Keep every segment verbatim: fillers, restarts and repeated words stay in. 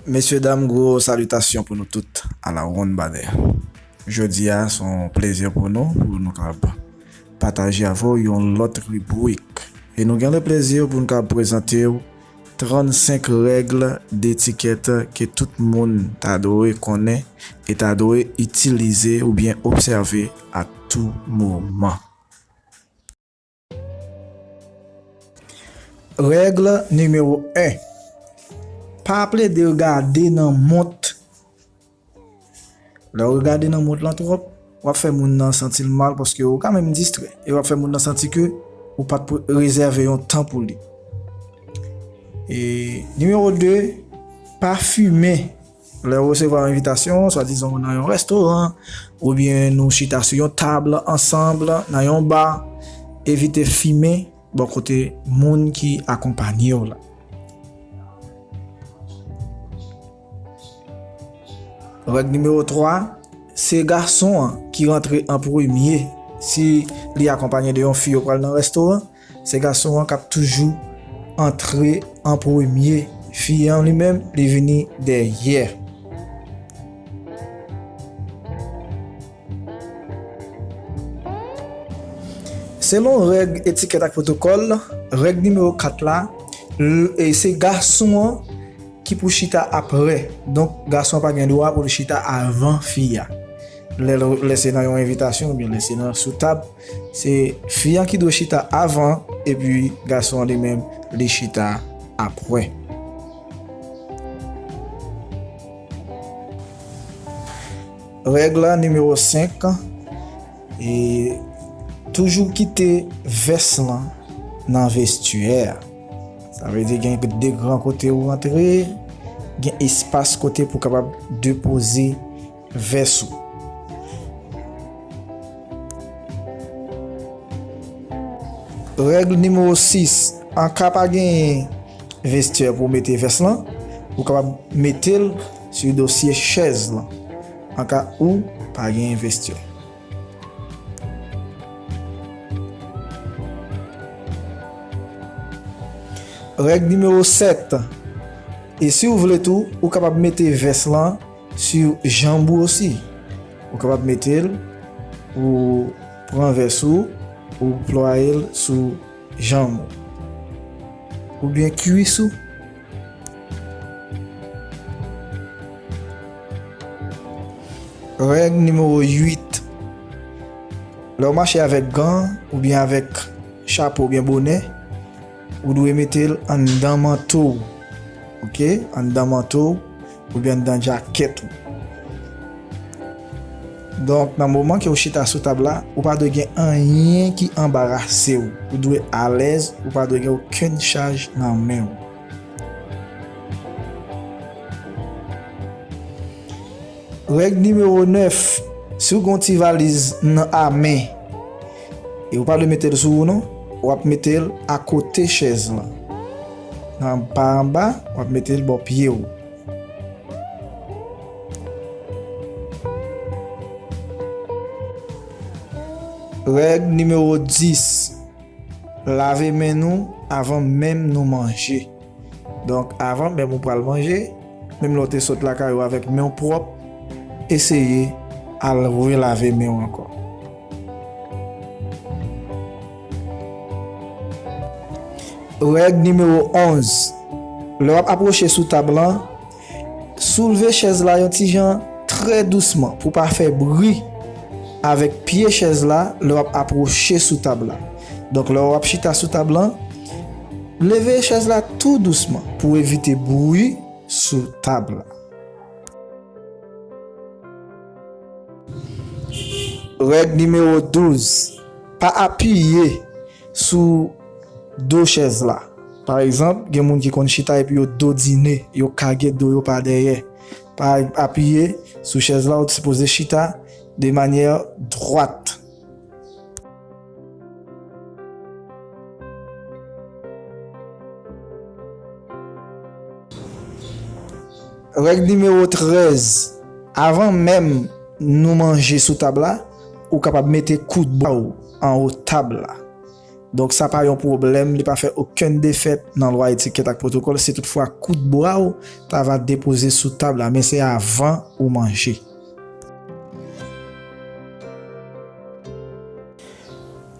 Mesye dam, gwo salitasyon pou nou tout a la wonn badè. Jodi a, se yon plezi pou nou, pou nou kab pataje avè w yon lòt ribrik. E nou gen le plezi pou nou kab prezante w trannsenk règ detikèt ke tout moun ta dwe konnen e ta dwe itilize oubyen obsève a tou moman. Règ nimewo en. Pa plede gade nan mont. Lè w gade nan mont lan twòp, w ap fè moun nan santi l mal paske ou kanmenm distrè. E w ap fè moun nan santi ke ou pa t rezève yon tan pou li. E nimewo de, pa fimen. Lè w resevwa yon envitasyon, swadizan w nan yon restoran, oubyen nou chita sou yon tab ansanm nan yon ba, evite fimen bò kote moun ki akonpanye w la. Règ nimewo twa, se gason an ki rantre an premye. Si li akonpanye de yon fi, yo pral nan restoran, se gason an k ap toujou antre an premye. Fi an li menm, li vini dèyè. Selon règ etikèt ak pwotokòl, règ nimewo kat la, l- e se gason an ki pou chita aprè. Donk, gason an pa gen dwa pou l chita avan fi a. Lè, lè se nan yon envitasyon oubyen lè se nan sou tab, se fi an ki dwe chita avan, epi gason an li menm, li chita aprè. Règ la nimewo senk, e toujou kite vès lan nan vestyè a. Sa vle di gen de gran kote ou rantre, gen espas kote pou kapab depoze vès ou. Règ nimewo sis, an ka pa genyen vestyè pou mete vès lan, ou kapab mete l sou dosye chèz lan, an ka ou pa genyen vestyè. Règ nimewo sèt, e si w vle tou, ou kapab mete vès lan sou janm ou osi. Ou kapab mete l, ou pran vès ou, ou plwaye l sou janm ou. Oubyen kwis ou. Règ nimewo uit. Lè w mache avèk gan oubyen avèk chapo oubyen bonè, ou dwe mete l anndan manto w. Oke? Anndan manto w oubyen anndan djakèt ou. Donk, nan moman ke w chita sou tab la, ou pa dwe gen anyen ki anbarase w. Ou dwe alèz, ou pa dwe gen okenn chaj nan men w. Règ nimewo nèf, si w gen yon ti valiz nan a men, e ou pa dwe mete l sou ou non, w ap mete l akote chèz lan. Nan pa anba, w ap mete l bò pye w. Règ nimewo dis, lave men nou avan menm nou manje. Donk, avan menm ou pral manje, menm lè w te sot lakay ou avèk men w pwòp, eseye al relave men w ankò. Règ nimewo onz. Lè w ap apwoche sou tab lan, soulve chèz la yon ti jan trè dousman pou pa fè bri avèk pye chèz la lè w ap apwoche sou tab la. Donk, lè w ap chita sou tab lan, leve chèz la tou dousman pou evite bri sou tab la. Règ nimewo douz. Pa apiye sou do chèz la. Pa egzanp, gen moun ki konn chita epi yo dodine, yo kage do yo pa dèyè. Pa apiye sou chèz la, ou sipoze chita de manyè dwat. Règ nimewo trèz. Avan menm nou manje sou tab la, ou kapab mete kout bwa w anwo tab la. Donk, sa pa yon pwoblèm, li pa fè okenn defèt nan lwa etikèt ak pwotokòl si toutfwa kout bwa w ta va depoze sou tab la, men se avan ou manje.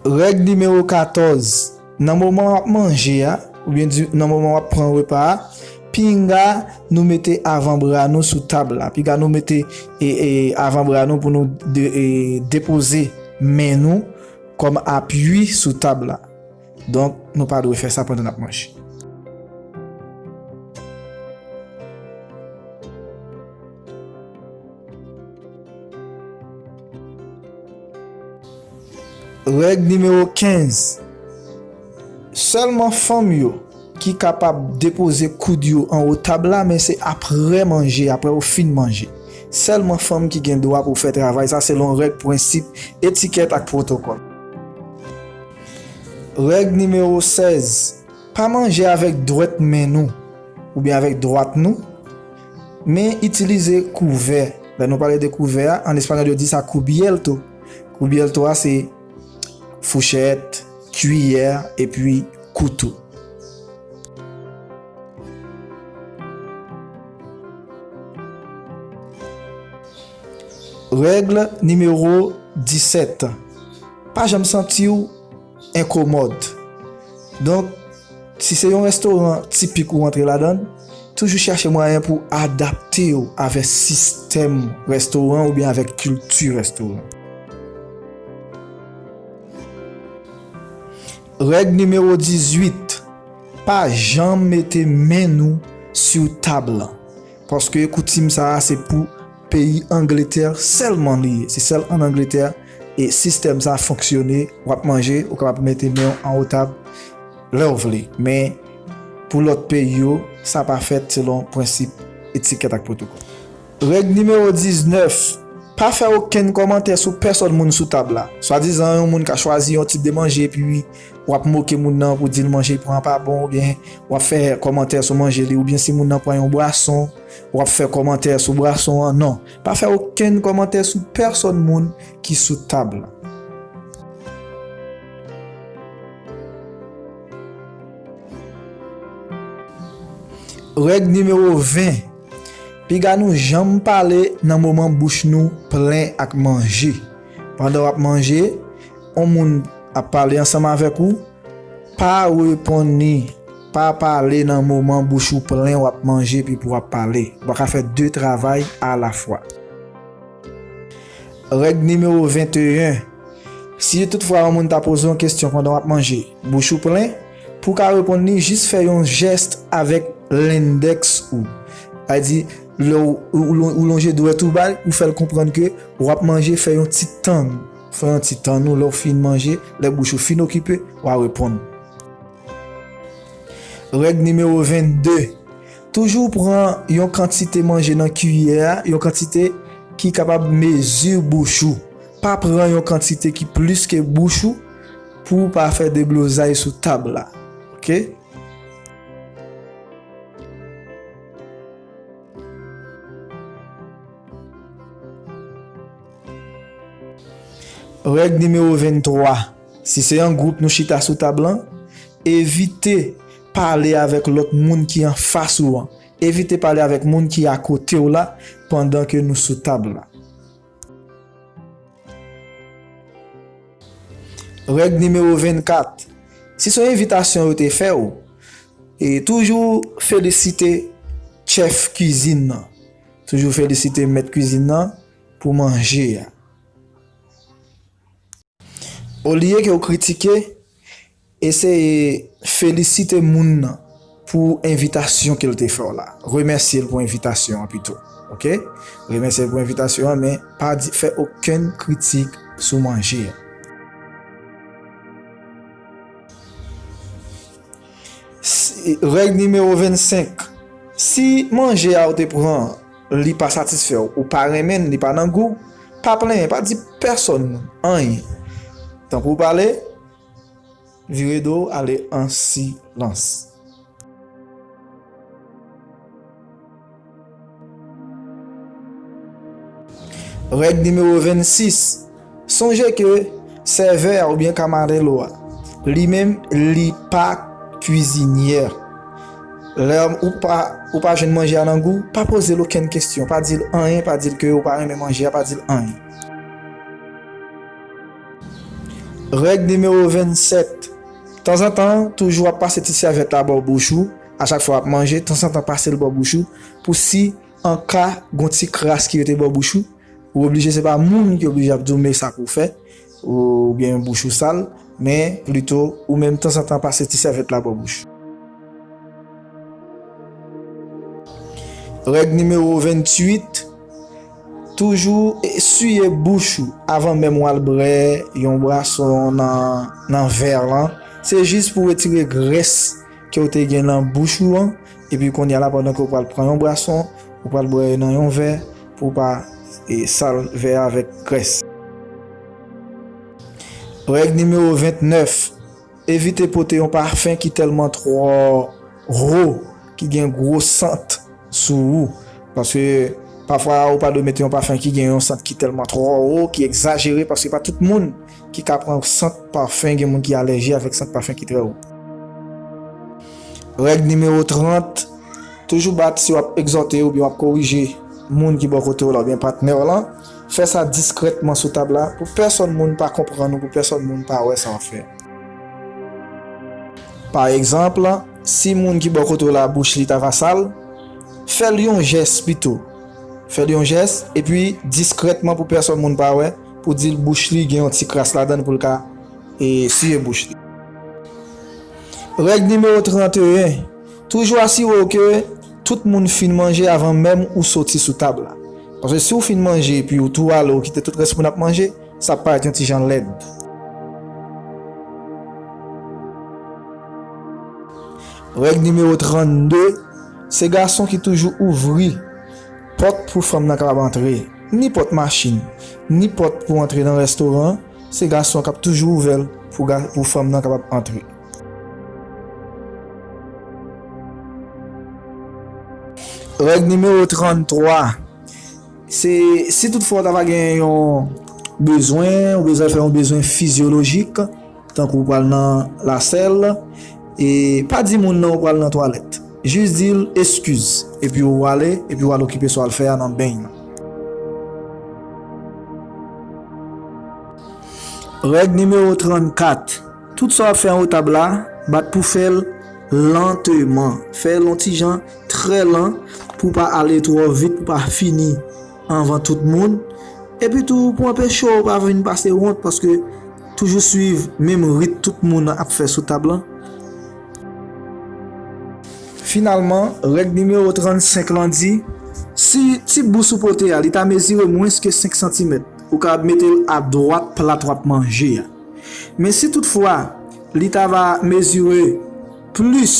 Règ nimewo katòz, nan moman w ap manje a, oubyen di, nan moman w ap pran repa a, pinga nou mete avanbra nou sou tab la. Pinga nou mete, e, e, avanbra nou pou nou de-, e, depoze men nou kòm apui sou tab la. Donk, nou pa dwe fè sa pandan n ap manje. Règ nimewo kenz. Sèlman fanm yo ki kapab depoze koud yo anwo tab la, men se apre manje, apre yo fin manje. Sèlman fanm ki gen dwa pou fè travay sa, selon règ, prensip, etikèt ak pwotokòl. Règ nimewo sèz. Pa manje avèk dwèt men nou oubyen avèk dwat nou, men itilize kouvè. Lè nou pale de kouvè a, an espanyòl yo di sa cubierto. Cubierto a se fouchèt, kiyè, epi kouto. Règ nimewo disèt. Pa janm santi w enkomòd. Donk, si se yon restoran tipik ou antre ladan l, toujou chèche mwayen pou adapte w avèk sistèm restoran oubyen avèk kilti restoran. Règ nimewo dizuit, pa janm mete men nou sou tab lan. Paske koutim sa a se pou peyi Angletè sèlman li ye. Se sèl ann Angletè e sistèm sa a fonksyone. W ap manje, ou kapab mete men w anwo tab lè w vle. Men, pou lòt peyi yo, sa pa fèt selon prensip etikèt ak pwotokòl. Règ nimewo diznèf, pa fè okenn kòmantè sou pèsòn moun sou tab la. Swadizan, yon moun ka chwazi yon tip de manje, epi w ap moke moun nan pou di l manje li pran an pa bon, oubyen w ap fè kòmantè sou manje li, oubyen si moun nan pran yon bwason, w ap fè kòmantè sou bwason an. Non, pa fè okenn kòmantè sou pèsòn moun ki sou tab la. Règ nimewo ven. Piga nou janm pale nan moman bouch nou plen ak manje. Pandan w ap manje, yon moun ap pale ansanm avèk ou, pa reponn li. Pa pale nan moman bouch ou plen w ap manje epi pou w ap pale. Ou pa ka fè de travay alafwa. Règ nimewo venteyen. Si toutfwa yon moun ta poze yon kesyon pandan w ap manje, bouch ou plen, pou w ka reponn li, jis fè yon jès avèk lendèks ou. Sa vle di, lè w, ou, ou lon-, ou lonje dwèt ou ba l, ou fè l konprann ke w ap manje, fè yon ti tann. Fè yon ti tann ou, lè w fin manje, lè bouch ou fin okipe, w a reponn. Règ nimewo vennde. Toujou pran yon kantite manje nan kiyè a, yon kantite ki kapab mezi bouch ou. Pa pran yon kantite ki plis ke bouch ou pou w pa fè deblozay sou tab la. Oke? Règ nimewo venntwa. Si se an gwoup nou chita sou tab lan, evite pale avèk lòt moun ki anfas ou an. Evite pale avèk moun ki akote w la pandan ke nou sou tab la. Règ nimewo vennkat. Si se yon envitasyon yo te fè w, e toujou felisite chèf kwizin nan. Toujou felisite mèt kwizin nan pou manje a. Olye ke w kritike, eseye felisite moun nan pou envitasyon ke l te fè w la. Remèsye l pou envitasyon an pito. Oke? Remèsye l pou envitasyon an, men pa di, fè okenn kritik sou manje a. Si, règ nimewo vennsenk. Si manje a ou te pran, li pa satisfè w, ou pa renmen l, li pa nan gou, pa plenyen, pa di pèsonn anyen. Tankou w pale, vire do w, ale an silans. Règ nimewo vennsis. Sonje ke sèvè a oubyen kamarelo a, Li menm, li pa kwizinyè. Lè ou pa, ou pa jwenn manje a nan gou, pa poze l okenn kesyon, pa di l anyen, pa di l ke ou pa renmen manje a, pa di l anyen. Règ nimewo vennsèt. Tanzantan, toujou ap pase ti sèvyèt la bò bouch ou. A chak fwa w ap manje, tanzantan pase l bò bouch ou. Pou si an ka gon ti kras ki rete bò bouch ou, ou oblije, se pa moun ki oblije ap di w men sa pou w fè, oubyen bouch ou sal, men plito ou menm tanzantan pase ti sèvyèt la bò bouch. Règ nimewo ventuit, toujou e, siye bouch ou avan menm w al bwè yon bwason nan, nan vè lan. Se jis pou retire grès ke w te gen nan bouch ou an, epi kounye a la, pandan ke w pral pran yon bwason, ou pral bwè nan yon vè, pou w pa e, sal vè a avèk grès. Règ nimewo ventnèf, evite pote yon pafen ki tèlman twò wo, ki gen gwo sant sou ou. Paske pafwa ou pa dwe mete yon pafen ki gen yon sant ki tèlman twò wo, ki egzajere, paske pa tout moun ki ka pran sant pafen, gen moun ki alèji avèk sant pafen ki trè wo. Règ nimewo trant, toujou bat si w ap egzòte oubyen w ap korije moun ki bò kote w la oubyen patnè w lan, fè sa diskrètman sou tab la pou pèsòn moun pa konprann ou, pou pèsòn moun pa wè sa w ap fè. Pa egzanp, si moun ki bò kote w la bouch li ta va sal, fè l yon jès pito. Fè l yon jès, epi diskrètman pou pèsòn moun pa wè, pou di l bouch li gen yon ti kras ladan l pou l ka e, siye bouch li. Règ nimewo tranteyen, toujou asire w ke tout moun fin manje avan menm ou soti sou tab la. Paske si w fin manje epi w tou ale, w kite tout rès moun ap manje, sa ap parèt yon ti jan lèd. Règ nimewo trannde, se gason ki toujou ouvri pòt pou fanm nan kapab antre. Ni pòt machin, ni pòt pou antre nan restoran, se gason k ap toujou ouvè l pou ga-, pou fanm nan kapab antre. Règ nimewo tranntwa, se si toutfwa w ta va gen yon bezwen, ou bezwen fè yon bezwen fizyolojik, tankou w pral nan lasèl, e pa di moun nan ou pral nan twalèt. Jis di l eskiz, epi ou ale, epi w al okipe sa w al fè a nan beny nan. Règ nimewo trannkat, tout sa w ap fè anwo tab la, bat pou fè l lanteman. Fè l yon ti jan trè lan pou w pa ale twò vit, pou w pa fini anvan tout moun. Epi tou, pou anpeche w pa vin pase wont, paske toujou swiv menm rit tout moun ap fè sou tab lan. Finalman, règ nimewo trannsenk lan di, si ti bous ou pote a, li ta mezire mwens ke senk santimèt, ou kapab mete l adwat plat w ap manje a. Men si toutfwa li ta va mezire plis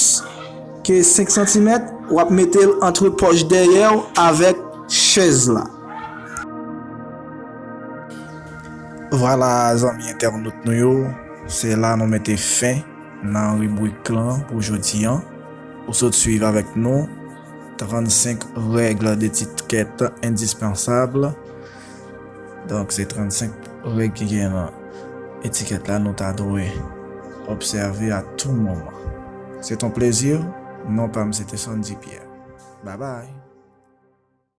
ke senk santimèt, w ap mete l antre pòch dèyè w avèk chèz la. Vwala, zanmi entènot nou yo, se la nou mete fen nan ribrik lan pou jodi an. Ou sot swiv avèk nou trannsenk règ de etiket endispansab. Donk, se trannsenk règ ki gen nan etiket la nou ta dwe obsève a tou moman. Se ton plezi, non pa m se te Sandy Pierre. Babay!